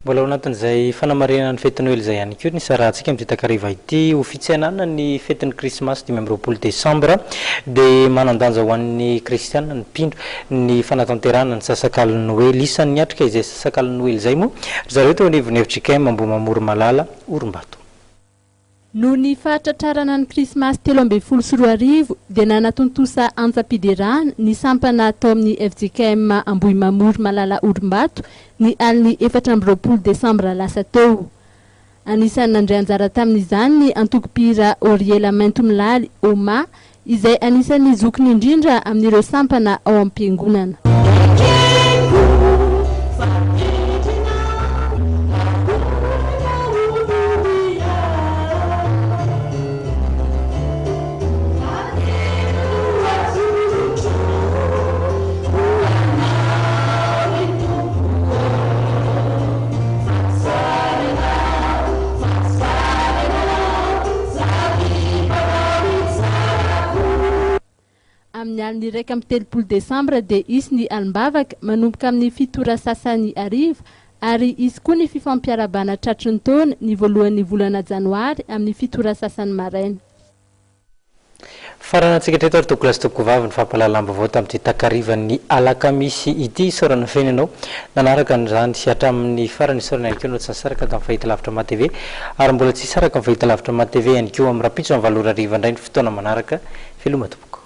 Mbola ao anatin'izay fanamarihana ny fetin'ny Noely izay ihany koa ny sarahantsika amin'ity takariva ity. Ho fitsenana ny fetin'ny Krismasy 25 desambra dia manan-danja ho an'ny kristiana ny mpino ny fanatanterahana ny sasakalin'ny Noely. Isan'ny niatrika izay sasakalin'ny Noely izay moa ry zareo teo anivon'ny fjkm Ambohimamory Malala, Orimbato. Noho ny fahatratrarana ny Krismasy 2013 dia nanatontosa antsam-piderana ny sampana tao amin'ny fjkm Ambohimamory Malala Orimbato ny alin'ny 24 desambra lasa teo. Anisan'ny nandray anjara tamin'izany ny antoko-mpihira Oriela Maintomilaly, OMA, izay anisan'ny zokiny indrindra amin'ireo sampana ao am-piangonana. Amin'ny alin'ny 31 desambra dia hisy ny alim-bavaka manomboka amin'ny fito ora sasany hariva ary hisy koa ny fifampiarahabana tratry ny taona ny voalohan'ny volana janoary amin'ny fito ora sasany maraina. Faranantsika hatreto ary tompokolahy sy tompokovavy ny fampahalalam-baovao tamin'ity takarivan'ny alakamisy ity. Isaorana feno ianao nanaraka an'izany hatramin'ny farany. Isaorana ihany koa ianao tsy nisaraka tamin'ny fahitalavitra MATV ary mbola tsy hisaraka amin'ny fahitalavitra MATV ihany koa amin'ny rahampitso amin'ny valo ora hariva indray ny fotoana manaraka. Veloma tompoko.